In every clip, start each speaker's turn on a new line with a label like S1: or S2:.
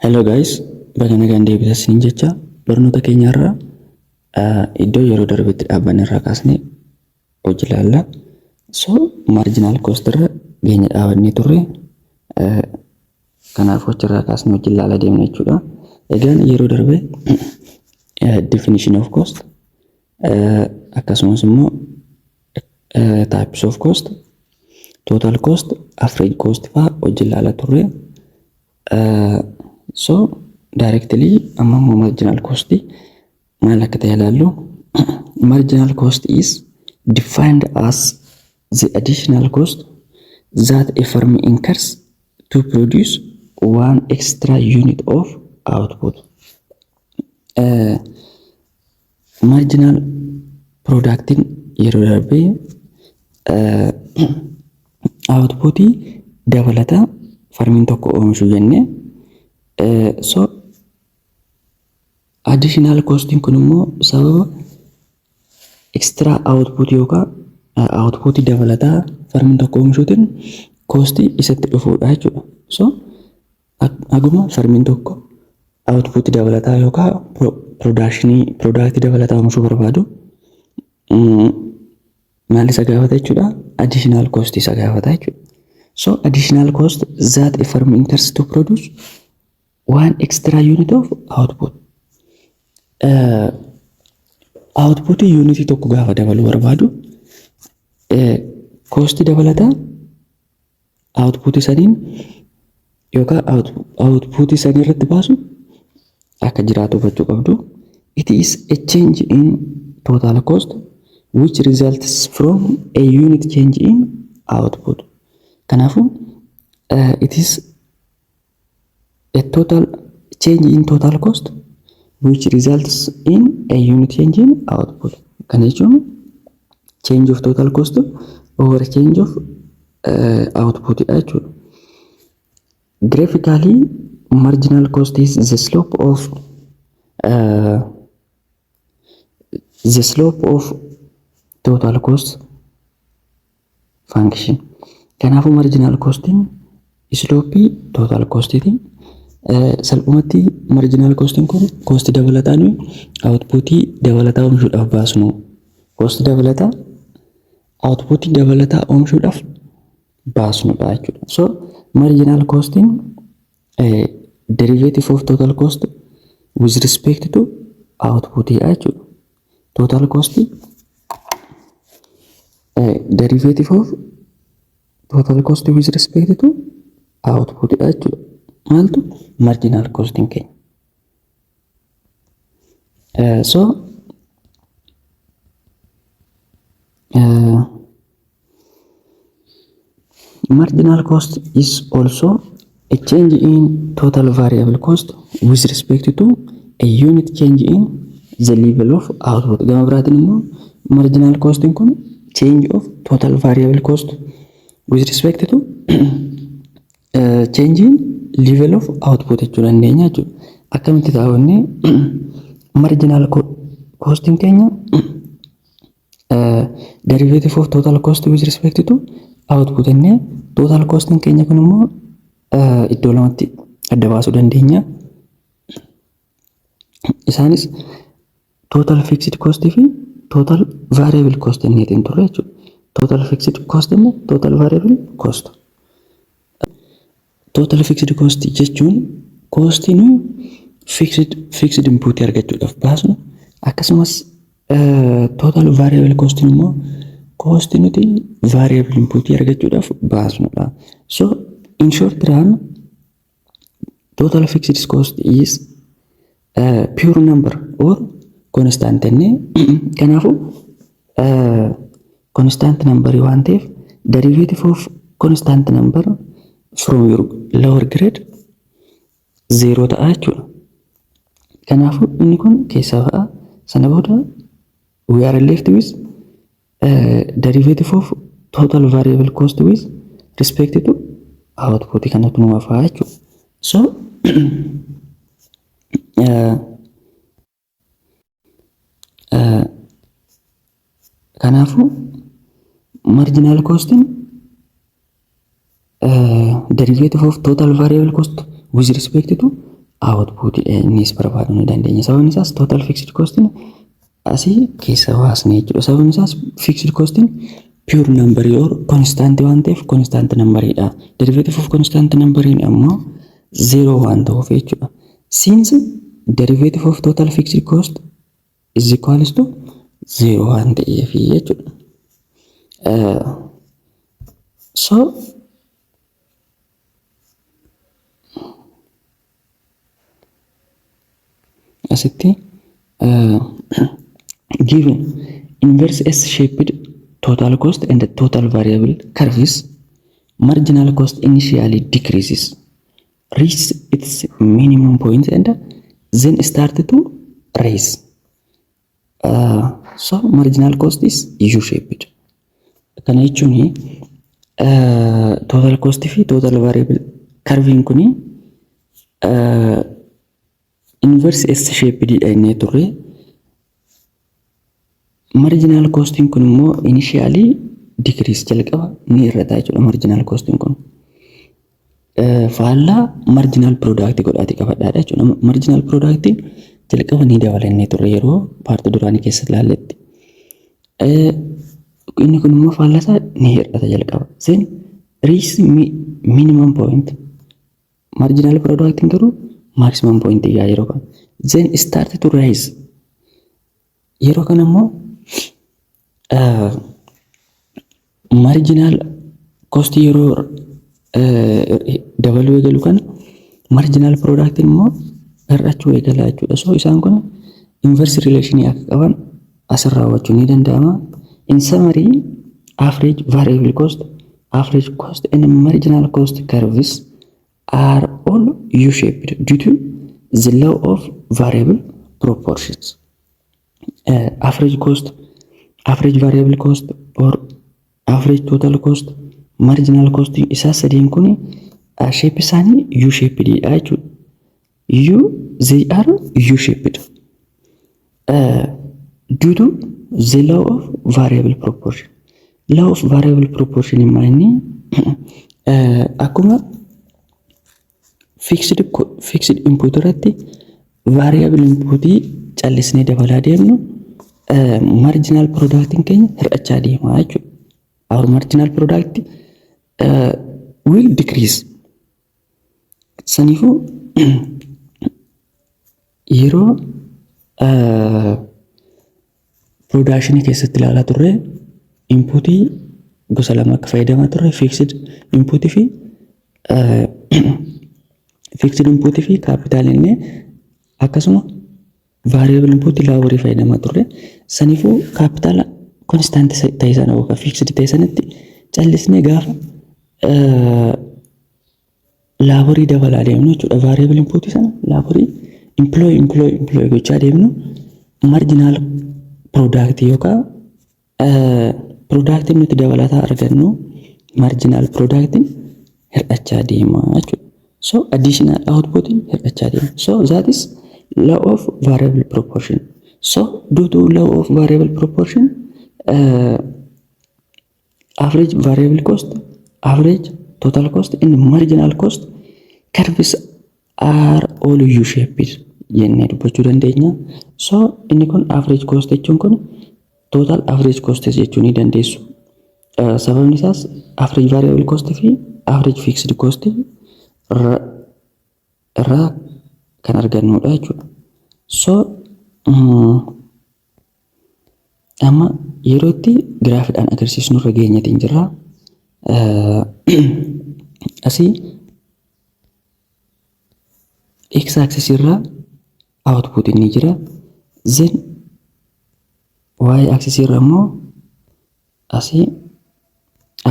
S1: Hello guys, baga nagaan deebitan isiniin jecha barnoota keenya irraa iddoo yeroo darbetti dhaabbanne irraa kaasnee hojii ilaalla. So marginal cost irra geenya dhaabannee turre, kanaafuu achirraa kaasnee hojii ilaalaa deemna jechuudha. Egaan yeroo darbe definition of cost, akkasumas immoo types of cost, total cost, average cost fa'aa hojii ilaalaa turre. So directly amma immoo marginal cost maal akka ta'e ilaallu. Marginal cost is defined as the additional cost that a firm incurs to produce one extra unit of output. Marginal productiin yeroo darbee outputii dabalataa firmiin tokko oomishu jennee, so additional costiin kun immoo sababa extra output yookaan outputii dabalataa firmiin tokko oomishuutiin costii isatti dhufuudha jechuudha. So haguma firmiin tokko outputii dabalataa yookaan productionii productii dabalataa oomishuu barbaadu maal isa gaafata jechuudha? Additional cost isa gaafata jechuudha. So additional cost that a firm incurs to produce one extra unit of output. Outputii unitii tokko gaafa dabaluu barbaadu costii dabalataa outputii saniin yookaan outputii sanii irratti baasu akka jiraatu hubachuu qabdu. It is a change in total cost which results from a unit change in output. Kanaafuu it is a total change in total cost which results in a unit change in output. Kana jechuun change of total cost over change of output dha jechuudha. Graphically, marginal cost is the slope of total cost function. Kanaafuu marginal costiin slopeii total costiiti. Salphumatti marginal costiin kun costii dabalataa nuyi outputii dabalataa oomishuudhaaf baasnu. Costii dabalataa outputii dabalataa oomishuudhaaf baasnudha jechuudha. So marginal costiin derivative of total cost with respect to output dha jechuudha. Total cost, derivative of total cost with respect to output dha jechuudha. Maaltu? Marginal costiin keenya. So marginal cost is also a change in total variable cost with respect to a unit change in the level of output. Gama biraatiin immoo marginal costiin kun change of total variable cost with respect to change in level of output jechuu dandeenya jechuudha. Akkamitti taa'onnee marginal costiin keenya derivative of total cost with respect to output jennee, total costiin keenya kun immoo iddoo lamatti adda baasuu dandeenya. Isaanis total fixed cost fi total variable cost jenneetiin turre jechuudha. Total fixed cost immoo total variable cost. Total fixed cost jechuun costii nuyi fixed input argachuudhaaf baasnu, akkasumas total variable cost immoo costii nuti variable input argachuudhaaf baasnudha. So in short run, total fixed cost is pure number or constant jennee, kanaafuu constant number waan ta'eef derivative of constant number from your lower grade zero ta'a jechuudha. Kanaafuu inni kun keessaa ba'a. Sana booda we are left with derivative of total variable cost with respect to output kanatu nu hafaa jechuudha. So kanaafuu marginal costiin Derivative of total variable cost with respect to output innis barbaaduu ni dandeenya. Sababni isaas total fixed cost asii keessa baasne jechuudha. Sababni isaas fixed cost pure number or constant waan ta'eef constant numberidha. Derivative of constant number ammoo zero waan ta'uuf jechuudha. Since derivative of total fixed cost is equals to zero waan ta'eef jechuudha. So asitti given inverse S shaped total cost and the total variable curves, marginal cost initially decreases, reaches its minimum point and then start to raise. So marginal cost is U shaped. Kana jechuun total cost fi total variable curviin kuni inverse S shaped dha inni turre. Marginal costiin kun immoo initially decrease, jalqaba ni hir'ata jechuudha marginal costiin kun. Faallaa marginal product godhaati qabadhaadha jechuudha. Marginal productiin jalqaba ni dabala inni turre yeroo partii duraanii keessa ilaalletti. Inni kun immoo faallaa isaa ni hir'ata jalqaba. Then reach minimum point. Marginal productiin garuu maximum point gaa yeroo kana. Then start to rise. Yeroo kana immoo marginal cost yeroo dabaluu eegalu kana marginal product immoo hir'achuu eegala jechuudha. So isaan kun inverse relation akka qaban asirraa hubachuu ni danda'ama. In summary, average variable cost, average cost and marginal cost curves are all U-shaped due to the law of variable proportions. Average cost, average variable cost or average total cost, marginal cost isaa sadeen kun shape isaanii U-shaped dha jechuudha. U they are U-shaped due to the law of variable proportion. Law of variable proportion immoo inni akkuma fixed input irratti variable inputii callisnee dabalaa deemnu marginal productiin keenya hir'achaa deema jechuudha. Our marginal product will decrease. Saniifuu yeroo productionii keessatti ilaalaa turre inputii gosa lama akka fayyadamaa turre, fixed inputii fi capital inni, akkasuma variable inputii laborii fayyadamaa turre. Saniifuu capital constant ta'e sana yookaan fixed ta'e sanatti callisnee gaafa laborii dabalaa deemnu jechuudha. Variable inputii sana laborii employ, employ, employ gochaa deemnu marginal product yookaan productiin nuti dabalataa argannu, marginal productiin hir'achaa deema jechuudha. So additional outputiin hir'achaa deema. So that is law of variable proportion. So due to law of variable proportion, average variable cost, average total cost and marginal cost curves are all U-shaped jennee dubbachuu dandeenya. So inni kun average cost jechuun kun total average cost jechuu ni dandeessu. Sababni isaas average variable cost fi average fixed cost irraa kan argannudha jechuudha. So amma yeroo itti giraafiidhaan agarsiisnu irra geenyeetiin jirra. Asii x axis irra output ni jira. Then y axis irra immoo asii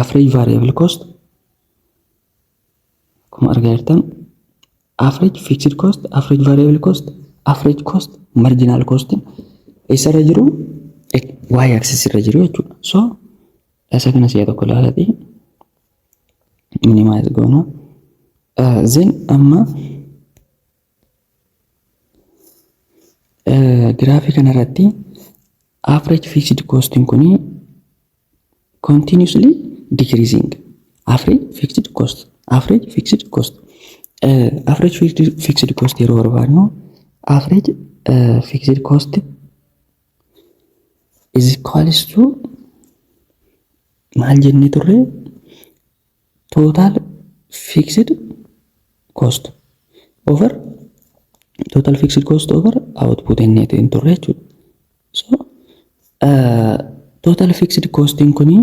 S1: average variable cost akkuma argaa jirtan, average fixed cost, average variable cost, average cost, marginal cost eessarra jiru? Y axis irra jiru jechuudha. So isa kana si'a tokko ilaalati minimize goona. Then amma giraafii kanarratti average fixed costiin kuni continuously decreasing. Average fixed cost. Average fixed cost. Average fixed cost yeroo barbaadnu, average fixed cost is equals to maal jennee turre? Total fixed cost over total fixed cost over output jennee turre jechuudha. So total fixed costiin kuni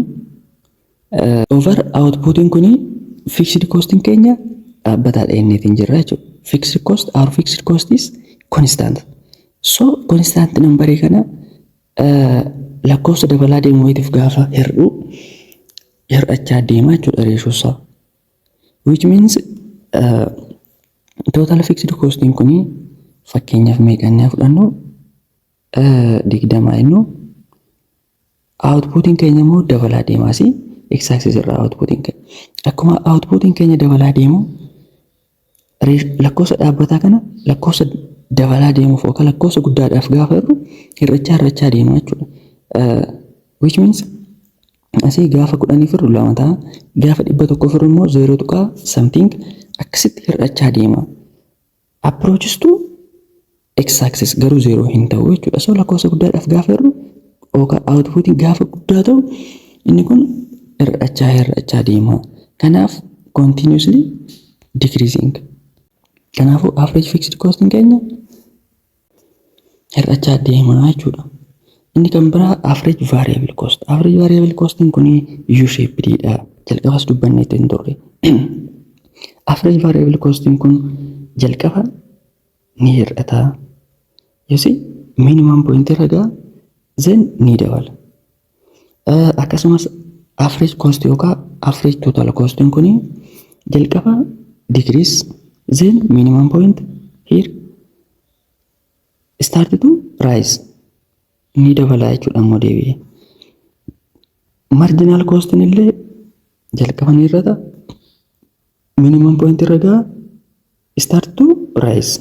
S1: over outputiin kuni fixed costiin keenya dhaabbataadha jenneetiin jirra jechuudha. Fixed cost, our fixed cost is constant. So constant numberii kana lakkoofsa dabalaa deemu wayitiif gaafa hir'u hir'achaa deema jechuudha ratio isaa. Which means total fixed costiin kuni fakkeenyaaf meeqannee fudhannu? 20 jennu. Outputiin keenya immoo dabalaa deemaasi x axis irraa. Outputiin keenya akkuma outputiin keenya dabalaa deemu, lakkoofsa dhaabbataa kana lakkoofsa dabalaa deemuuf yookaan lakkoofsa guddaadhaaf gaafa hir'u hir'achaa hir'achaa deema jechuudha. Which means asii gaafa 10 hir'u lama ta'a. Gaafa 100 hir'u immoo zeeroo tuqaa something, akkasitti hir'achaa deema. Approaches to x axis garuu zeeroo hin ta'u jechuudha. So lakkoofsa guddaadhaaf gaafa hir'u yookaan outputiin gaafa guddaa ta'u inni kun hir'achaa hir'achaa deema. Kanaaf continuously decreasing. Kanaafuu average fixed costiin keenya hir'achaa deema jechuudha. Inni kan biraa average variable cost. Average variable costiin kun U shaped dha. Jalqabas dubbanneetti hin turre. Average variable costiin kun jalqaba ni hir'ata. Yosi minimum point irra ga'a, then ni dabala. Akkasumas average cost yookaan average total costiin kun jalqaba decrease, then minimum point here start to rise, ni dabala jechuudha ammoo deebi'ee. Marginal costiin illee jalqaba ni hir'ata, minimum point irra ga'a, start to rise.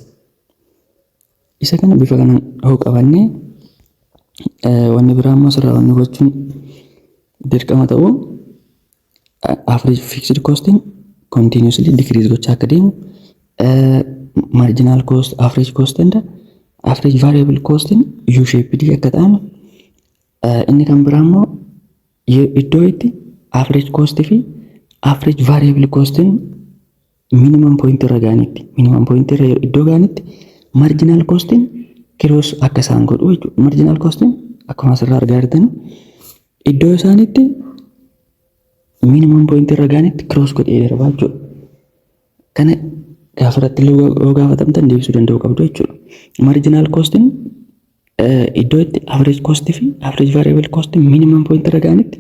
S1: Isa kana bifa kanaan hoo qabannee, wanni biraa immoo asirraa wanni gochuun dirqama ta'u, average fixed costiin continuously decrease gochaa akka deemu, marginal cost, average cost and average variable costiin U shaped akka ta'an, inni kan biraa immoo iddoo itti average cost fi average variable costiin minimum point irra ga'anitti, minimum point irra iddoo ga'anitti marginal costiin cross akka isaan godhu jechuudha. Marginal costiin akkuma asirraa argaa jirtan iddoo isaanitti minimum point irra ga'anitti cross godhee darbaa jechuudha. Kana gaafa irratti illee yoo gaafatamtan deebisuu danda'uu qabdu jechuudha. Marginal costiin iddoo itti average cost fi average variable cost minimum point irra ga'anitti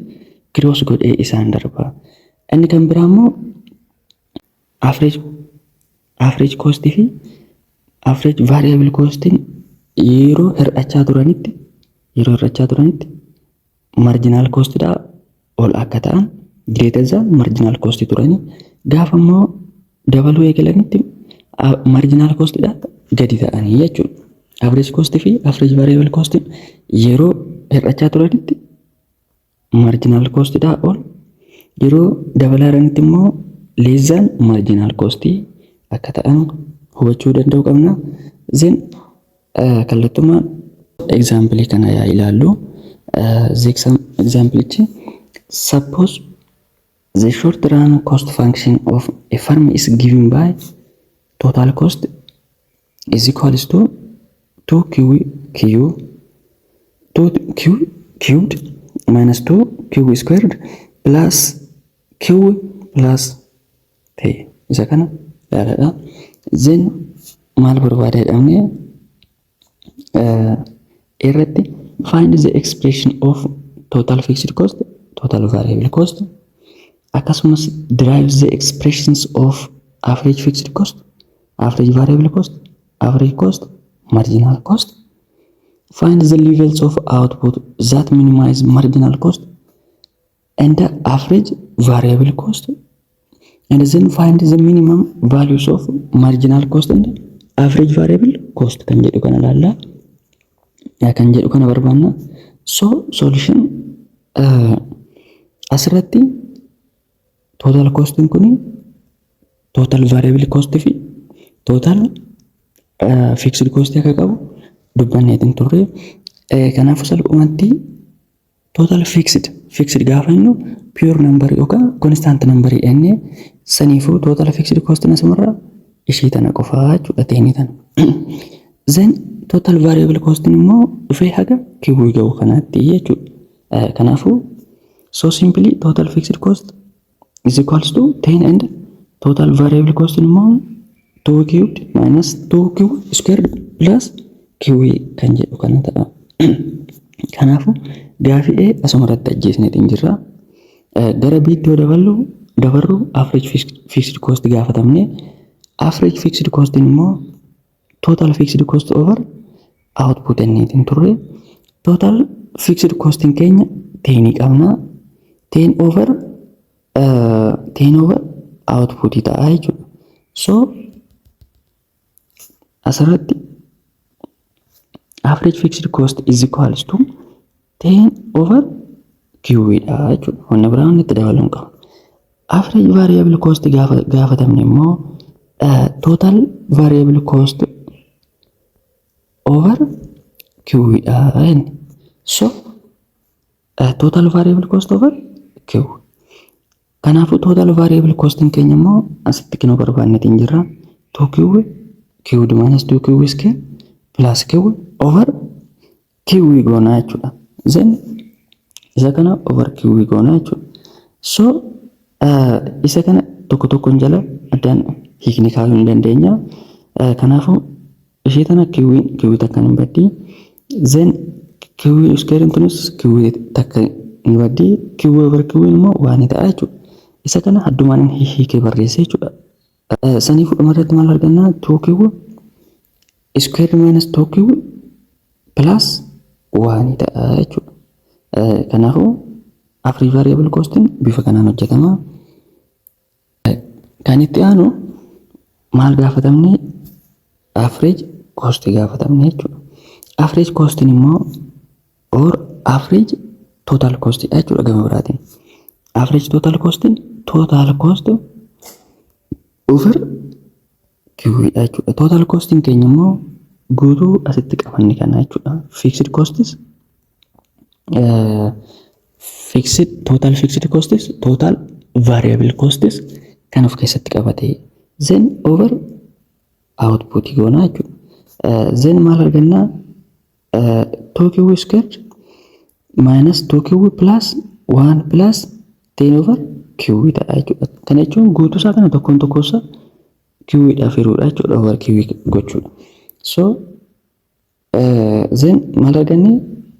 S1: cross godhee isaan darba. Inni kan biraa immoo average cost fi average variable costiin yeroo hir'achaa turanitti marginal costidhaa ol akka ta'an, greater than marginal cost turanii, gaafa immoo dabaluu eegalanitti marginal costidhaa gadi ta'anii jechuudha. Average cost fi average variable cost yeroo hir'achaa turanitti marginal costidhaa ol, yeroo dabalaa jiranitti immoo less than marginal cost akka ta'an hubachuu danda'uu qabna. Then kallattumaan example kana yaa ilaallu. Examplichi, suppose the short run cost function of a firm is given by total cost is equals to 2 q q 2 q cubed minus 2 q squared plus q plus ta'e. Isa kana ilaaladha. Then maal barbaada jedhamne? Irratti find the expression of total fixed cost, total variable cost, akkasumas derive the expressions of average fixed cost, average variable cost, average cost, marginal cost, find the levels of output that minimize marginal cost and the average variable cost, and then find the minimum values of marginal cost and average variable cost kan jedhu kana ilaalla, kan jedhu kana barbaanna. So solution asirratti Total costiin kun total variable cost fi total fixed cost akka qabu dubbanneetiin turre. Kanaafuu salphumatti total fixed gaafa jennu pure number yookaan constant number jennee, saniifuu total fixed cost asumarra ishii tana qofaa jechuudha, tenii tana. Then total variable cost immoo dhufee haga Q ga'u kanaatti jechuudha. Kanaafuu so simply total fixed cost is equals to 10 and total variable cost immoo 2 cubed minus 2 q squared plus q kan jedhu kana ta'a. Kanaafuu gaafii A asuma irratti ajjeesneetiin jirra. Gara B'tti yoo daballu dabarru, average fixed cost gaafatamne. Average fixed cost immoo total fixed cost over output jenneetiin turre. Total fixed cost keenya tenii qabna. 10 over output ta'a jechuudha. So asirratti average fixed cost is equals to 10 over q dha jechuudha. Wanna biraan itti dabaluu hin qabu. Average variable cost gaafatamne immoo total variable cost over q dha inni. So total variable cost over q. Kanaafuu total variable cost keenya immoo asitti kinoo barbaannetiin jirra. 2q cubed minus 2q square plus q over q goonaa jechuudha. Then isa kana over q goonaa jechuudha. So isa kana tokko tokkoon jala addaan hiikni kaayuu ni dandeenya. Kanaafuu ishee tana q q takka hin baddi. Then q square tunis q takka ni baddi. Q over q immoo one ta'a jechuudha. Isa kana addumaan hiikee barreesse jechuudha. Sanii fudhuma irratti maal argannaa? 2q square minus 2q plus one ta'a jechuudha. Kanaafuu average variable costiin bifa kanaan hojjetama. Kan itti aanu maal gaafatamne? Average cost gaafatamne jechuudha. Average costiin immoo or average total cost dha jechuudha gama biraatiin. Average total costiin total cost over Q dha jechuudha. Total costiin keenya immoo guutuu asitti qabanne kana jechuudha. Fixed costis, fixed, total fixed costis, total variable costis kan of keessatti qabate, then over output goona jechuudha. Then maal argannaa? 2q squared minus 2q plus 1 plus 10 over q ta'a jechuudha. Kana jechuun guutuu isaa kana tokkoon tokkoon isaa q dhaaf hiruudha jechuudha, over q gochuudha. So then maal arganne?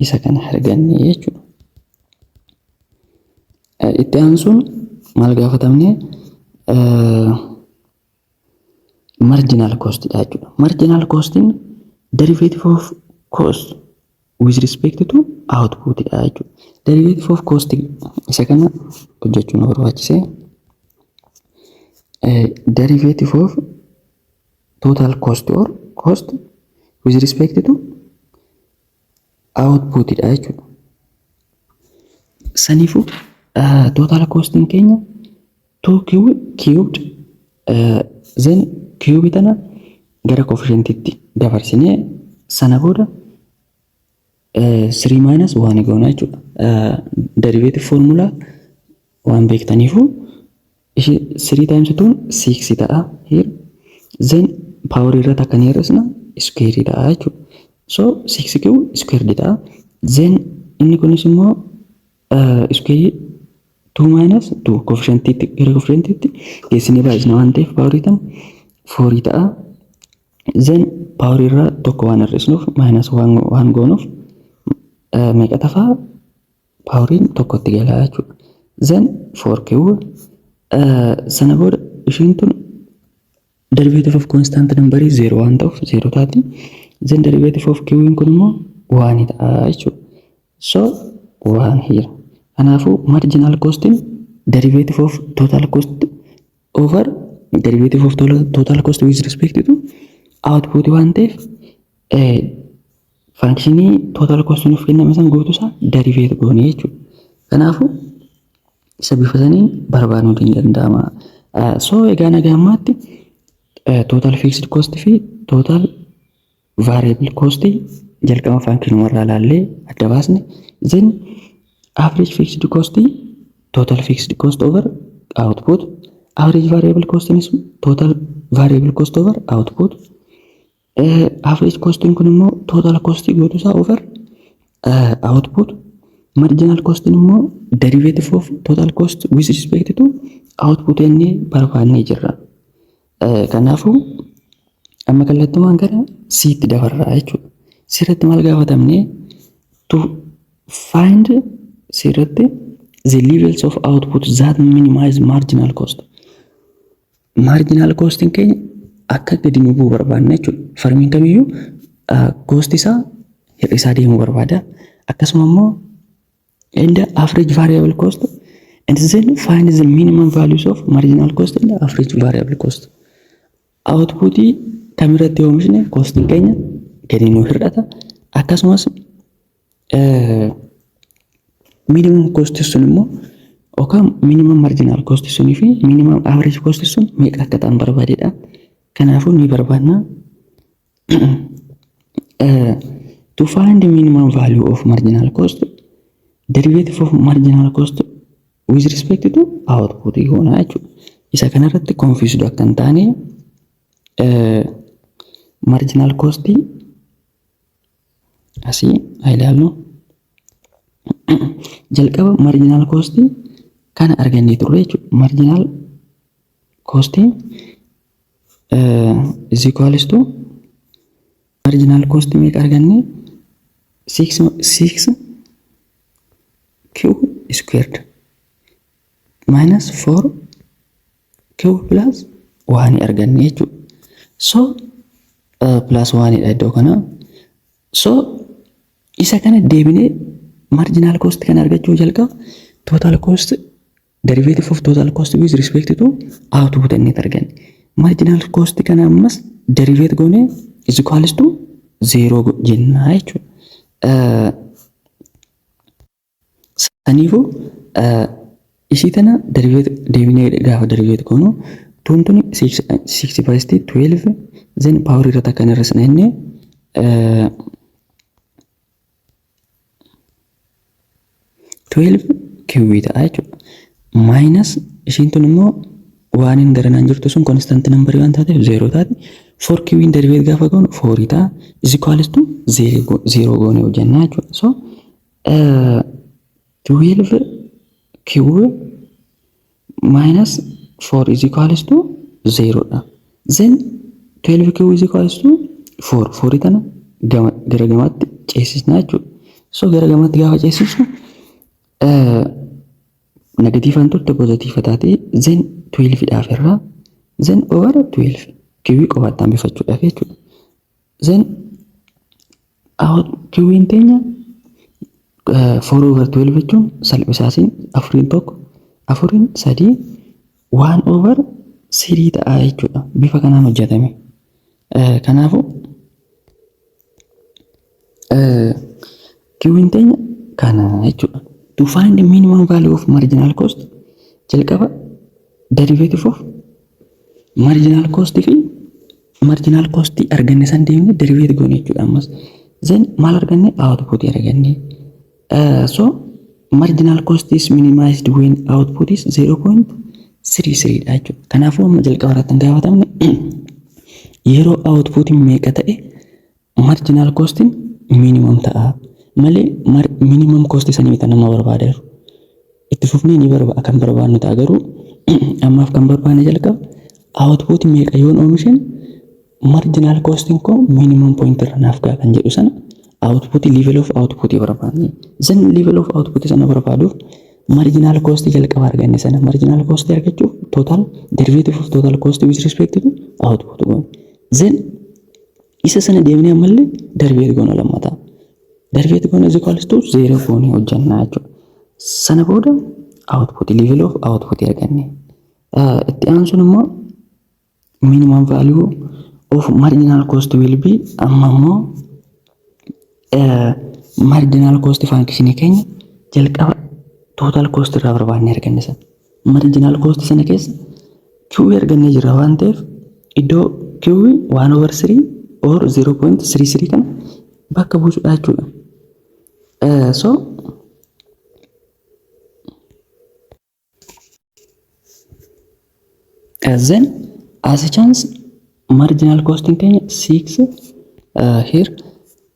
S1: Isa kana arganne jechuudha. Itti aansuun maal gaafatamne? Marginal cost dha jechuudha. Marginal costiin derivative of cost with respect to output dha jechuudha. Derivative of cost isa kana hojjechuun nu barbaachise. Derivative of total cost or cost with respect to output dha jechuudha. Saniifuu total costiin keenya 2q cubed, then cube tana gara coefficientitti dabarsinee sana booda 3 minus 1 goona jechuudha. Derivative formula waan beektaniifu ishee 3 times 2 6 ta'a here, then power irratti akka ni hir'isna, square ta'a jechuudha. So 6q squared ta'a. Then inni kunis immoo square 2 minus 2 coefficientitti gara coefficientitti geessinee baay'isna waan ta'eef power tan 4 ta'a. Then power irraa tokko waan hir'isnuuf, minus waan goonuuf, meeqa tafaa? Poweriin tokkotti galaa jechuudha. Then 4q, sana booda isheen tun derivative of constant number 0 waan ta'uuf 0 taati. Then derivative of q kun immoo 1 ta'a jechuudha. So 1 here. Kanaafuu marginal costiin derivative of total cost over derivative of total cost with respect to output waan ta'eef, functionii total cost nuuf kenname san guutuu isaa derivate goonee jechuudha. Kanaafuu Isa bifa saniin barbaaduun ni danda'ama. So egaa nagaa ammaatti total fixed cost fi total variable cost jalqaba function irraa ilaallee adda baasne. Then average fixed cost, total fixed cost over output, average variable cost is total variable cost over output, average cost kun immoo total cost guutuusaa over output, marginal cost immoo derivative of total cost with respect to output jennee barbaannee jirra. Kanaafuu amma kallattumaan gara C'tti dabarraa jechuudha. Sirratti maal gaafatamne? To find sirratti the levels of output that minimize marginal cost. Marginal costiin keenya akka gadi nu bu'u barbaanna jechuudha. Firmiin kamiyyuu cost isaa hir'isaa deemuu barbaada. Akkasuma immoo and the average variable cost and then find the minimum values of marginal cost and average variable cost. Outputii kamirratti oomishne costiin keenya gadi nu hir'ata. Akkasumas minimum cost sun immoo yookaan minimum marginal cost sunii fi minimum average cost sun meeqa akka ta'an barbaadedha. Kanaafuu ni barbaadna. To find the minimum value of marginal cost, derivative of marginal cost with respect to output goona jechuudha. Isa kanarratti confused akka hin taane, marginal cost asii haa ilaallu. Jalqaba marginal cost kana argannee turre jechuudha. Marginal cost is equals to, marginal cost meeqa arganne? 6 q squared minus 4 q plus 1 arganne jechuudha. So plus 1 dha iddoo kana. So isa kana deebinee marginal cost kana argachuu jalqaba total cost, derivative of total cost with respect to output inni arganne. Marginal cost kana ammas derivate goonee is equals to 0 jennaa jechuudha. Saniifuu ishii tana derivate deebinee gaafa derivate goonu tuun tuni 6 baay'isti 12, then power irratti akkan irra sana inni 12 Q ta'a jechuudha. Minus ishiin tun immoo waan hin garanaan jirtu sun constant number waan taateef 0 taati. 4 Q derivate gaafa goonu 4 ta'a. Is equals to 0 goone hojjennaa jechuudha. So 12 Q minus 4 is equals to 0 dha. Then 12 Q is equals to 4. 4 tana gara gamaatti ceesisna jechuudha. So gara gamaatti gaafa ceesisnu negatiivaan turte positive taate, then 12 dhaaf irraa, then over 12 Q qofaatti hambifachuudhaaf jechuudha. Then Q'n teenya 4 over 12 jechuun salphisaasiin afuriin tokko, afuriin sadii, 1 over 3 ta'a jechuudha. Bifa kanaan hojjetame. Kanaafuu Q'n teenya kana jechuudha. To find the minimum value of marginal cost, jalqaba derivative of marginal cost fi marginal cost arganne san deemne derivate goone jechuudha ammas. Then maal arganne? Output arganne. So marginal cost is minimized when output is 0.33 dha jechuudha. Kanaafuu amma jalqaba irratti hin gaafatamne, yeroo output meeqa ta'e marginal costiin minimum ta'a malee minimum cost sanii miti nama barbaadeeru. Itti fufnee ni barbaada kan barbaadnu ta'a, garuu ammaaf kan barbaanne jalqaba output meeqa yoon oomishan marginal costiin koo minimum point irra naaf ga'a kan jedhu sana output, level of output barbaadne. Then level of output sana barbaaduuf marginal cost jalqaba arganne sana, marginal cost argachuuf total, derivative of total cost with respect to output goone. Then isa sana deemnee ammallee derivate goona lammataa. Derivate goone, is equals to zero goone hojjannaa jechuudha. Sana booda output, level of output arganne. Itti aansuun immoo minimum value of marginal cost will be, amma immoo marginal cost function keenya jalqaba Total cost irraa barbaannee arganne sana. Marginal cost sana keessa Q argannee jirra waan ta'eef, iddoo Q 1 over 3 or 0.33 kana bakka buusudha jechuudha. So then as a chance marginal costing keenya 6 here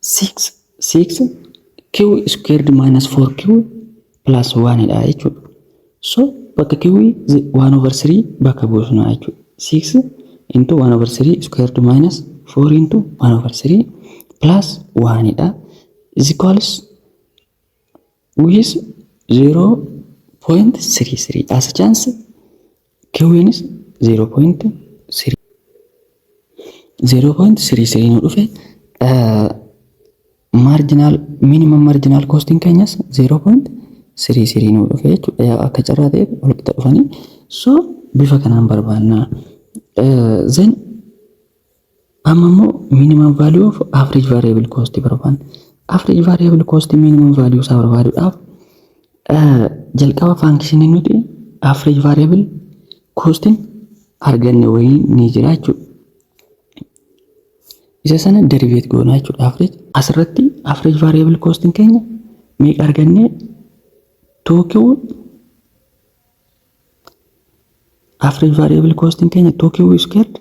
S1: 6 6 q squared minus 4 q plus 1 dha jechuudha. So bakka q 1 over 3 bakka buusna jechuudha. 6 into 1 over 3 squared minus 4 into 1 over 3 plus 1 dha, is equals with 0.33. As a chance q'nis 0.3 0.33 nu dhufe. Marginal, minimum marginal costing keenyas 0.33 nu dhufe jechuudha. Akka carraa ta'e walqixa dhufanii, so bifa kanaan barbaanna. Then amma immoo minimum value of average variable cost barbaanna. Average variable cost minimum value isaa barbaaduudhaaf, jalqaba functionii nuti average variable costin arganne wayii ni jira jechuudha. Isa sana derivate goona jechuudha. Average asirratti average variable costin keenya meeqa arganne? 2 Q, average variable costin keenya 2 Q squared,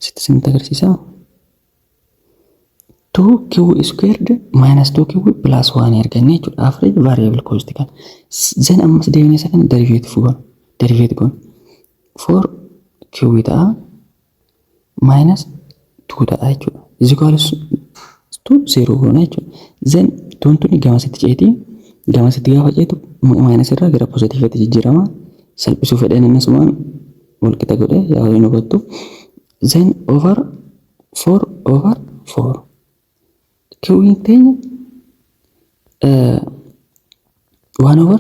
S1: sitti isinitti agarsiisa. 2 Q squared minus 2 Q plus 1 arganne jechuudha. Average variable cost kan. Then ammas deebinee isa kana derivative goona. Derivate goona. 4 Q ta'a minus 2 ta'a jechuudha. Is equals to 0 goona jechuudha. Then tuun tuni gamasitti ceetii. Gamasitti gaafa ceetu minus irraa gara positivetti jijjiirama. Salphisuu fedhan innasumaan wal qixa godhe, yaa hin hubattu. Then over 4 over 4. Q'n teenya 1 over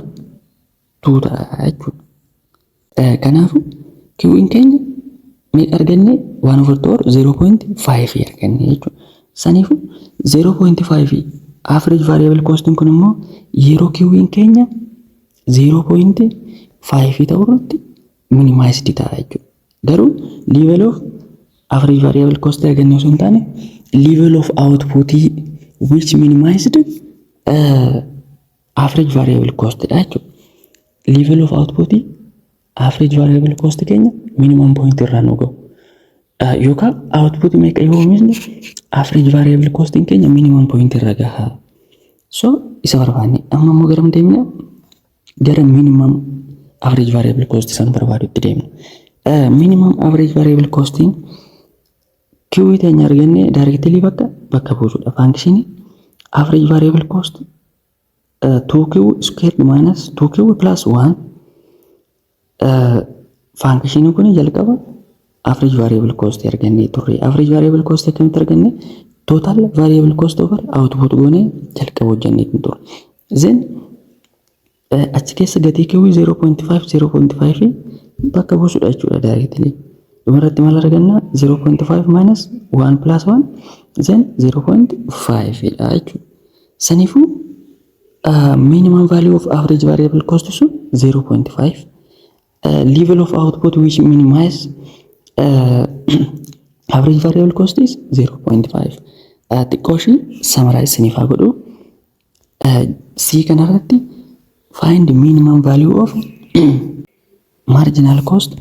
S1: 2 ta'a jechuudha. Kanaafuu Q'n keenya meeqa arganne? 1 over 2 or 0.5 arganne jechuudha. Saniifuu 0.5 average variable costing kun immoo yeroo Q'n keenya 0.5 ta'u irratti minimized ta'a jechuudha. Garuu level of average variable cost arganne osoo hin taane, level of output which minimized average variable cost dha jechuudha. Level of output average variable cost keenya minimum point irraa nu ga'u. Yookaan output meeqa yoo oomishne average variable cost keenya minimum point irra gaha? So isa barbaanne, amma immoo garam deemna? Gara minimum average variable cost san barbaadutti deemna. Minimum average variable costiin Q teenya arganne directly bakka buusudha. Function average variable cost 2q squared minus 2q plus 1. Function kun jalqaba average variable cost argannee turre. Average variable cost akkamitti arganne? Total variable cost over output goonee jalqaba hojjannee turre. Then achi keessa gatii Q 0.5 0.5 bakka buusudha jechuudha directly. Dhumarratti maal arganna? 0.5 minus 1 plus 1, then 0.5 dha jechuudha. Saniifuu minimum value of average variable cost sun 0.5, level of output which minimize average variable cost is 0.5. Xiqqoo ishii summarize isiniif haa godhu. C kanarratti find minimum value of marginal cost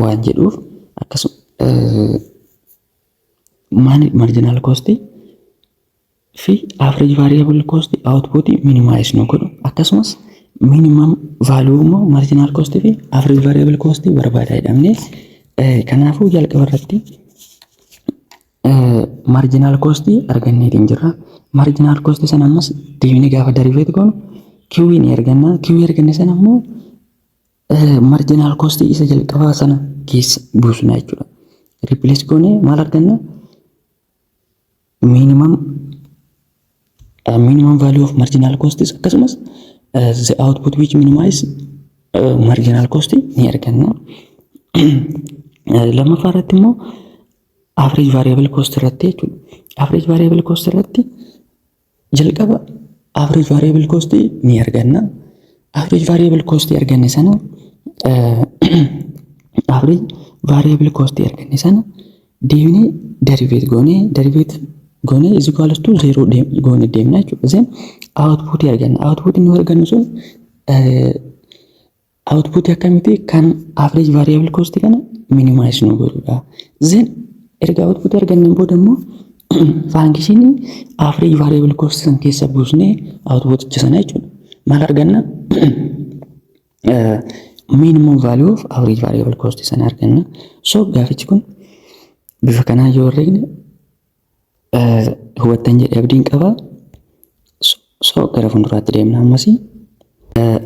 S1: waan jedhuuf, akkasuma marginal cost fi average variable cost output minimize nu godhu, akkasumas minimum value immoo marginal cost fi average variable cost barbaada jedhamne. Kanaafuu jalqaba irratti marginal cost arganneetiin jirra. Marginal cost sana ammas deemnee gaafa derivate goonu Q ni arganna. Q arganne sana immoo marginal cost isa jalqabaa sana keessa buusna jechuudha. Replace goonee maal arganna? Minimum value of marginal cost, akkasumas the output which minimize marginal cost ni arganna. Lammaffaa irratti immoo average variable cost irratti jechuudha. Average variable cost irratti jalqaba Average variable cost ni arganna. Average variable cost arganne sana, average variable cost arganne sana deemnee derivate goonee is equals to zero goonee deemna jechuudha. Then output arganna. Output nu argannu sun output akkamitti kan average variable cost kana minimize nu godhudha. Then erga output arganneen booda immoo functionii average variable cost san keessa buusnee outputicha sana jechuudha. Maal arganna? Minimum value of average variable cost sana arganna. So gaafichi kun bifa kanaan yoo herreegne hubattan jedhee abdiin qaba. So gara fuulduraatti deemna ammasii.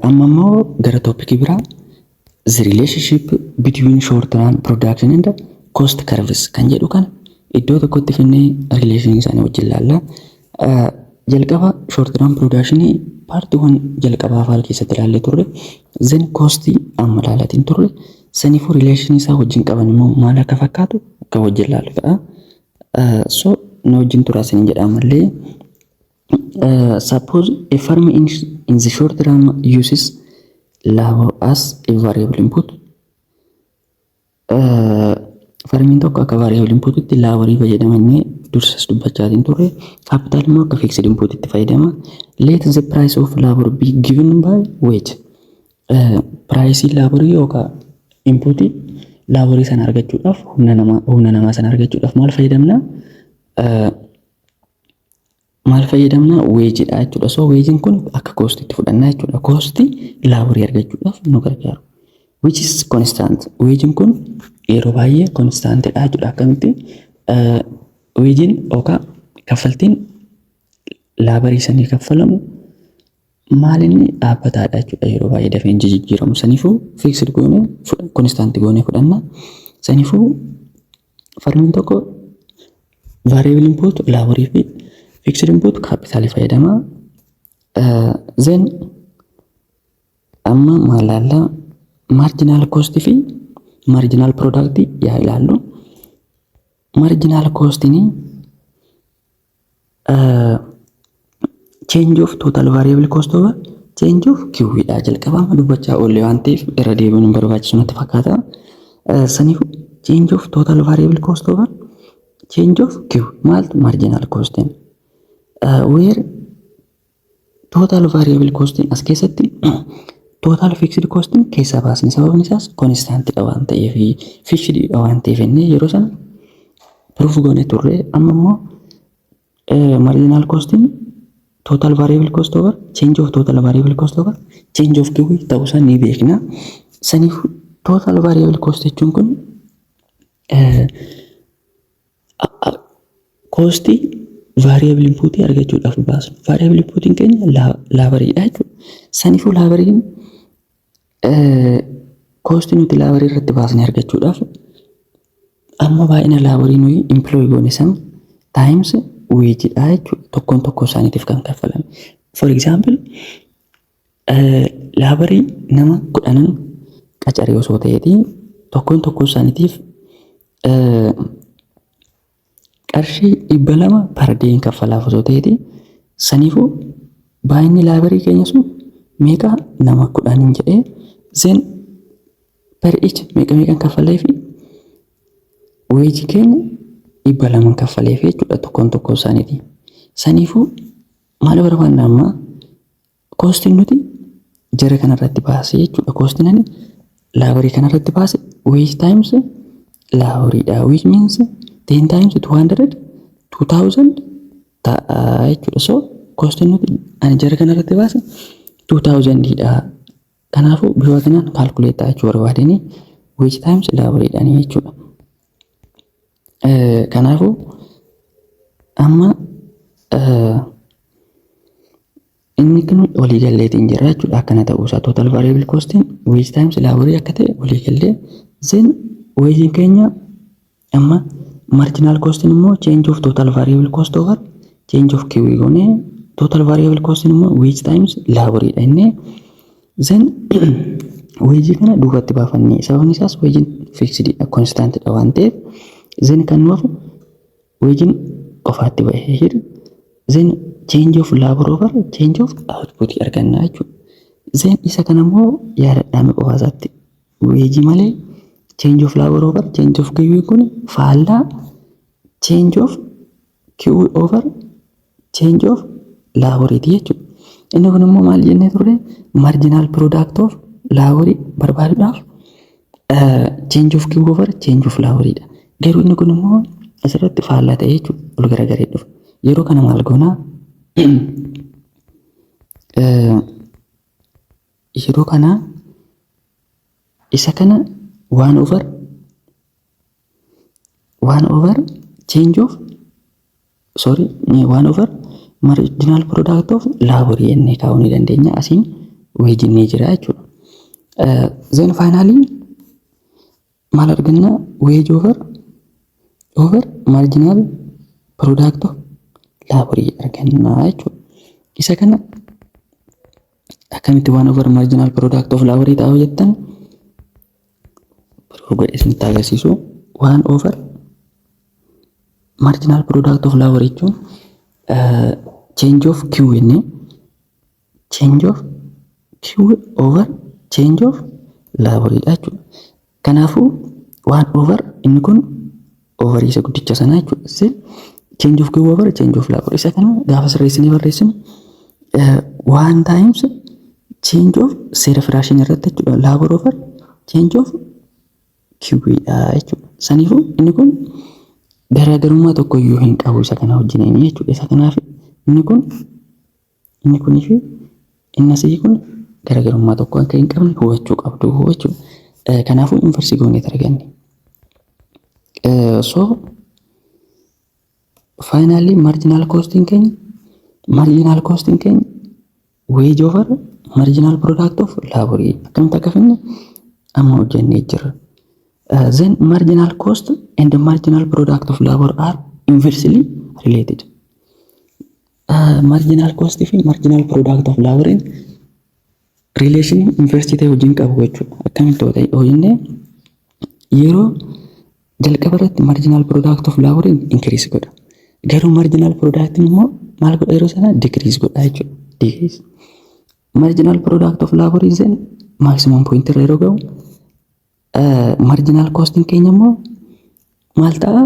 S1: Amma immoo gara topicii biraa, the relationship between short run production and cost curves kan jedhu kana iddoo tokkotti finnee relationii isaanii wajjin ilaalla. Jalqaba short run production partiiwwan jalqabaa afaan keessatti ilaallee turre. Then costii amma ilaalatiin turre. Saniifuu relationii isaa wajjin qaban immoo maal akka fakkaatu akka wajjin ilaallu ta'a. So na wajjin turaa isiniin jedha ammallee. Suppose a firm in the short run uses labor as a variable input. Firmiin tokko akka variable inputitti laborii fayyadamanii dursas dubbachaatiin turre. Capital immoo akka fixed inputitti fayyadama. Let the price of labor be given by wage. Priceii laborii yookaan inputii laborii sana argachuudhaaf, humna namaa sana argachuudhaaf maal fayyadamna? Maal fayyadamna? Wageiidha jechuudha. So wageiin kun akka costiitti fudhannaa jechuudha. Costii laborii argachuudhaaf nu gargaaru. Which is constant. Wageiin kun yeroo baay'ee constantidha jechuudha. Akkamitti wageiin yookaan kaffaltiin laborii sanii kaffalamu maal inni dhaabbataadha jechuudha. Yeroo baay'ee dafee hin jijjiiramu. Saniifuu fixed goonee, constantii goonee fudhanna. Saniifuu firmiin tokko variable input laborii fi fixed input capitalii fayyadama. Then amma maal ilaallaa? Marginal costii fi marginal productii yaa ilaallu. Marginal costiin change of total variable cost over change of Q dha. Jalqaba dubbachaa oolle waan ta'eef irra deebiin hin barbaachisu natti fakkaata. Saniif change of total variable cost over change of Q maaltu marginal costiin? Where total variable costiin as keessatti total fixed costiin keessaa baasne, sababni isaas constantidha waan ta'eef, fixedidha waan ta'eef inni yeroo sana proof goone turre. Amma immoo marginal costiin total variable cost over change of total variable cost over change of Q ta'uusaa ni beekna. Saniif total variable cost jechuun kun costii variable inputii argachuudhaaf baasnu. Variable inputiin keenya laboriidha jechuudha. Saniifuu laboriin, costii nuti laborii irratti baasnee argachuudhaaf, amma baay'ina laborii nuyi employ goone sana times wageiidha jechuudha. Tokkoon tokkoo isaaniitiif kan kaffalame. For example, laborii nama 10n qacaree osoo ta'eeti tokkoon tokkoo isaaniitiif qarshii 200 per dayn kaffalaaf osoo ta'eeti, saniifuu baay'inni laborii keenya sun meeqa? Nama 10n jedhee, then per each meeqa meeqan kaffalee fi wageii keenya 200 kaffaleef jechuudha tokkoon tokkoo isaaniiti. Saniifuu maal barbaanna amma? Costiin nuti jara kanarratti baase jechuudha. Costiin ani laborii kanarratti baase wage times laboriidha. Which means 10 times 200, 2000 ta'a jechuudha. So costiin nuti ani jara kanarratti baase 2000 dha. Kanaafuu bifa kanaan calculate ta'a jechuu barbaadanii wage times laboriidhaanii jechuudha. Kanaafuu amma inni kun waliigalleetiin jira jechuudha akkana ta'uusaa, total variable costiin wage times laborii akka ta'e waliigallee. Then wageiin keenya amma marginal costiin immoo change of total variable cost over change of Q goonee, total variable costiin immoo wage times laboriidha inni. Then wageii kana duubatti baafannee, sababni isaas wageiin fixedidha, constantidha waan ta'eef, then kan nu hafu wageiin qofaatti bahee jira. Then Change of labor over change of output arganna jechuudha. Then isa kana immoo yaadadhaame qofa isaatti wage malee change of labor over change of Q kun faallaa change of Q over change of laboriiti jechuudha. Inni kun immoo maal jennee turre? Marginal product of laborii barbaaduudhaaf change of Q over change of laboriidha. Garuu inni kun immoo asirratti faallaa ta'e jechuudha. Ol garagaree dhufa. Yeroo kana maal goonaa? Yeroo kana isa kana one over change of, sorry, one over marginal product of laborii jennee kaa'uu ni dandeenya. Asiin wageiin ni jira jechuudha. Then finally maal arganna? Wage over marginal product of laborii arganna jechuudha. Isa kana akkamitti one over marginal product of laborii ta'uu jettan godhe isinitti agarsiisu. One over marginal product of labor jechuun change of Q jennee change of Q over change of laboriidha jechuudha. Kanaafuu one over inni kun over isa guddicha sanaa jechuudha. Change of Q over change of labor isa kana gaafa sirreessinee barreessinu one times change of seera fraction irratti jechuudha. Labor over change of Q dha jechuudha. Saniifuu inni kun garaagarummaa tokko iyyuu hin qabu isa kana wajjiniin jechuudha. Isa kanaaf inni kunii fi inni asii kun garaagarummaa tokko akka hin qabne hubachuu qabdu jechuudha. Kanaafuu inverse goonee arganne. So finally marginal costing keenya wage over marginal product of labor akkamitti akka finne amma hojjennee jirra. Then marginal cost and the marginal product of labor are inversely related. Marginal cost fi marginal product of labor relation inverse ta'e wajjin qabu jechuudha. Akkamitti yoo ta'e hojjennee, yeroo jalqaba irratti marginal product of labor increase godha. Garuu marginal product immoo maal godha yeroo sana? Decrease godha jechuudha. Decrease. Marginal product of labor then maximum point irra yeroo ga'u, marginal costing keenya immoo maal ta'a?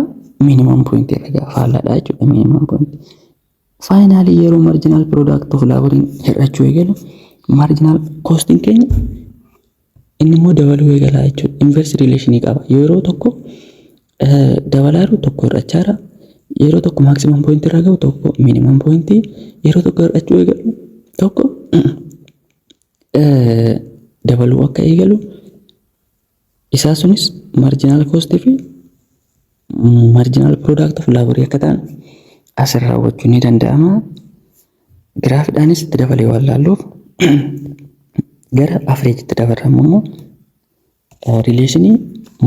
S1: Minimum point irra ga'a, faallaadha jechuudha minimum point. Finally yeroo marginal product of labor hir'achuu eegalu, marginal costing keenya inni immoo dabaluu eegala jechuudha. Inverse relation qaba. Yeroo tokko dabalaa jiru, tokko hir'achaa jira. Yeroo tokko maximum point irra ga'u, tokko minimum point. Yeroo tokko hir'achuu eegalu, tokko dabaluu akka eegalu isaa sunis marginal cost fi marginal product of labor akka ta'an asirraa hubachuun ni danda'ama. Giraafiidhaanis itti dabalee waan laalluuf gara averageitti dabarramu immoo relationii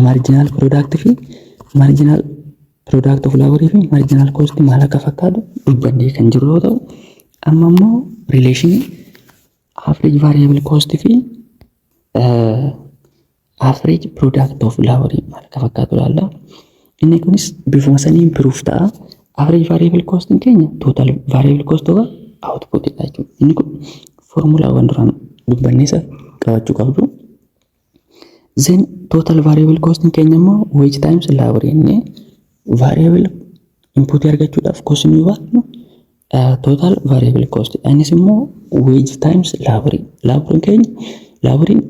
S1: marginal product fi marginal product of labor fi marginal cost maal akka fakkaatu dubbannee kan jiru yoo ta'u, amma immoo relationii average variable cost fi average product of labor maal akka fakkaatu ilaalla. Inni kunis bifuma saniin proof ta'a. Average variable cost keenya total variable cost over output dha jechuudha. Inni kun foormulaawwan duraan dubbannee isa qabachuu qabdu. Then total variable cost keenya immoo wage times labor jennee variable input argachuudhaaf cost nuyi baafnu total variable cost. Innis immoo wage times labor. Laboriin keenya, laboriin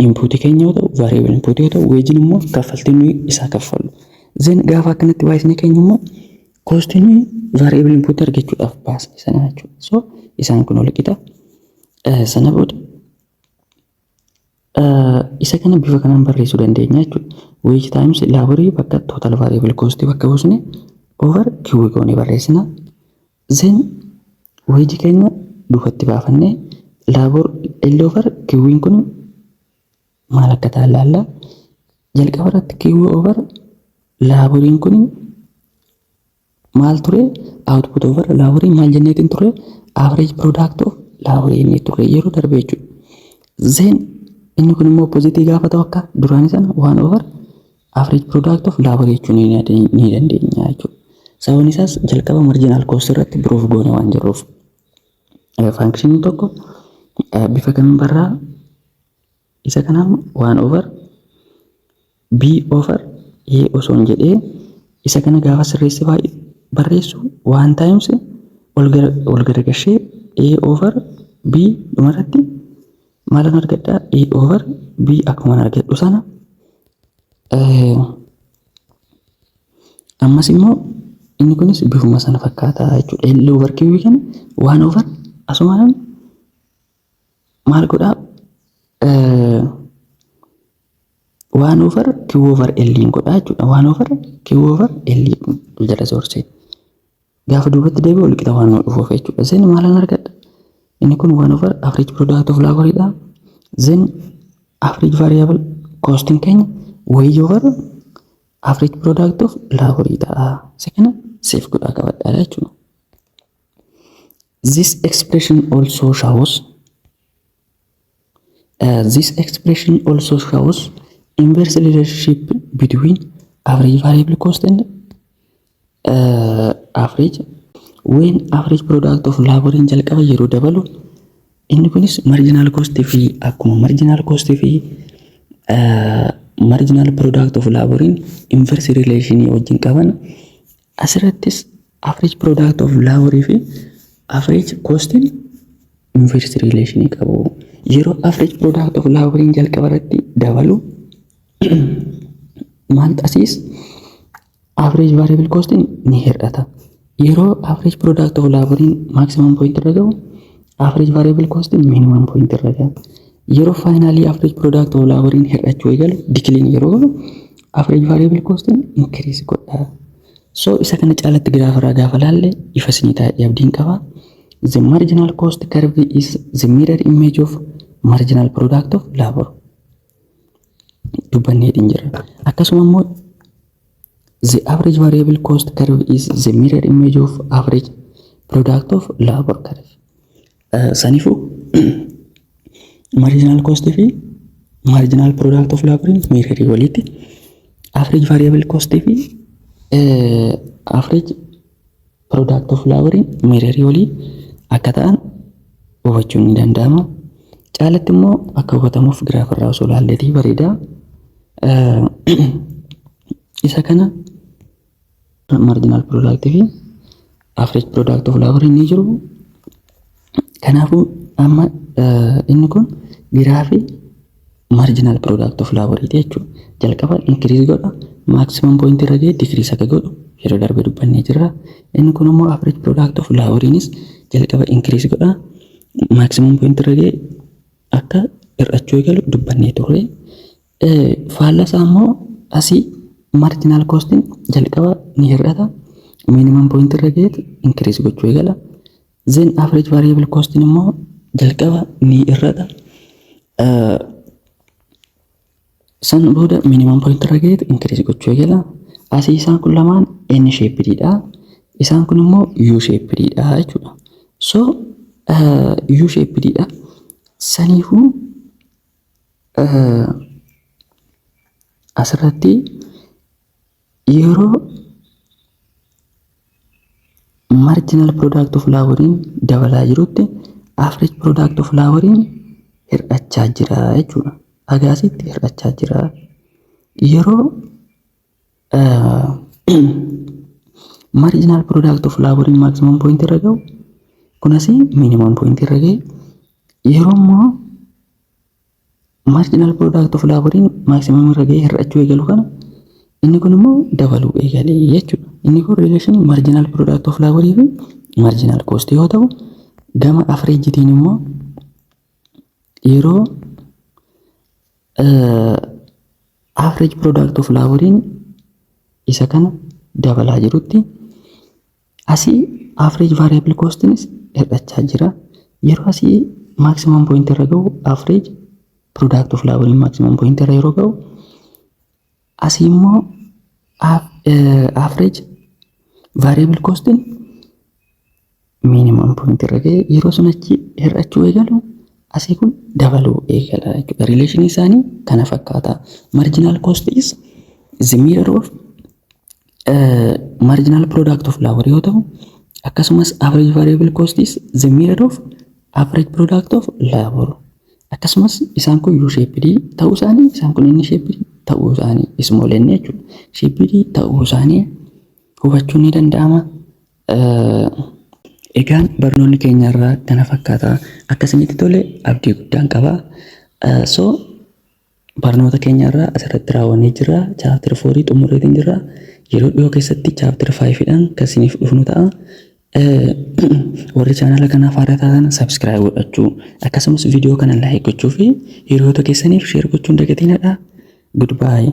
S1: input keenya yoo ta'u, variable input yoo ta'u, wagein immoo kaffaltii nuyi isaa kaffallu. Then gaafa akkanatti baay'isne keenya immoo cost nuyi variable input argachuudhaaf baasne sana jechuudha. So isaan kun wal qixa. Sana booda isa kana bifa kanaan barreessuu dandeenya jechuudha. Wage times laborii bakka total variable cost bakka buusne over Q goonee barreessina. Then wage keenya duubatti baafannee labor L over Q'n kun maal akka ta'an laalla. Jalqaba irratti Q over laboriin kun maal ture? Output over laborii maal jenneetiin ture? Average product of laborii jennee ture yeroo darbe jechuudha. Then inni kun immoo opposite gaafa ta'u, akka duraanii sana one over average product of labor jechuu ni dandeenya jechuudha. Sababni isaas jalqaba marginal cost irratti proof goone waan jirruuf. Functioniin tokko bifa kamiin barraa? Isa kanaaf one over b over a osoo hin jedhee, isa kana gaafa sirreessee barreessu one times ol garagashee a over b, dhumarratti maalan argadhaa? A over b akkuma argadhu sana. Ammas immoo inni kunis bifuma sana fakkaata jechuudha. L over Q kana one over asumaan maal godhaa? One over Q over L godhaa jechuudha. One over Q over L jala soorsee. Gaafa duubatti deebi'u wal qixa waan nu dhufuuf jechuudha. Then maalan argadha? Inni kun one over average product of labor dha. Then average variable costing keenya wage over average product of labor ta'a. Isa kana safe godhaa qabadhaa jechuudha. This expression also shows inverse relationship between average variable cost and average when average product of labor jalqaba yeroo dabalu, inni kunis marginal cost fi akkuma marginal cost fi marginal product of labor inverse relation wajjin qaban, asirrattis average product of labor fi average cost inverse relation qabu. Yeroo average product of labor jalqaba irratti dabalu maal asiis average variable cost ni hir'ata. Yeroo average product of labor maximum point irra gahu, average variable cost minimum point irra gaha. Yeroo finally average product of labor hir'achuu eegalu, decline yeroo gahu, average variable cost increase godha. So isa kana caalatti graph irraa gaafa laalle ifa isinii taa'ee abdiin qaba. The marginal cost curve is the mirror image of marginal product of labor. Dubbanneetiin jira. Akkasuma immoo the average variable cost curve is the mirror image of average product of labor curve. Saniifuu marginal cost fi marginal product of labor mirror walitti, average variable cost fi average product of labor mirror walii akka ta'an hubachuun ni danda'ama. Caalatti immoo akka hubatamuuf graph irraa osoo ilaalleetii bareeda. Isa kana marginal product fi average product of labor ni jiru. Kanaafuu amma inni kun graphii marginal product of labor jechuudha. Jalqaba increase godha, maximum point irra ga'e decrease akka godhu yeroo darbe dubbannee jirra. Inni kun immoo average product of laboriinis jalqaba increase godha, maximum point irra ga'e akka hir'achuu eegalu dubbannee turre. Faallasaa immoo asii marginal costiin jalqaba ni hir'ata, minimum point irra ga'eet increase gochuu eegala. Then average variable costiin immoo jalqaba ni hir'ata. San booda minimum point irra ga'eet increase gochuu eegala. Asii isaan kun lamaan N shapedidha. Isaan kun immoo U shapedidha jechuudha. So U shapedidha. Saniifuu asirratti yeroo marginal product of laboriin dabalaa jirutti average product of laboriin hir'achaa jira jechuudha. Agaasitti hir'achaa jira. Yeroo marginal product of laboriin maximum point irra ga'u, kun asii minimum point irra ga'e. Yeroo immoo marginal product of laboriin maximum irra ga'e hir'achuu eegalu kana, inni kun immoo dabaluu eegalee jechuudha. Inni kun relation marginal product of laborii fi marginal cost yoo ta'u, gama averageitiin immoo yeroo average product of laboriin isa kana dabalaa jirutti asii average variable costinis hir'achaa jira. Yeroo asii maximum point irra ga'u, average product of laboriin maximum point irra yeroo ga'u, asii immoo average variable costiin minimum point irra ga'e. Yeroo sun achi hir'achuu eegalu, asii kun dabaluu eegala jechuudha. Relation isaanii kana fakkaata. Marginal cost is the mirror of marginal product of labor yoo ta'u, akkasumas average variable cost is the mirror of Average product of labor. Akkasumas isaan kun U shaped ta'uu isaanii, isaan kun N shaped ta'uu isaanii, small n jechuudha. Shaped ta'uu isaanii hubachuun ni danda'ama. Egaan barnoonni keenya irraa kana fakkaata. Akka isinitti tole abdii guddaan qaba. So barnoota keenya irraa asirratti raawwannee jirra. Chapter 4 xumurreetiin jirra. Yeroo dhiyoo keessatti chapter 5dhaan kan isiniif dhufnu ta'a. Warri chaanala kanaaf haaraa taatan subscribe godhachuu, akkasumas viidiyoo kana like gochuu fi hiriyoota keessaniif share gochuu hin dagatinadha. Goodbye.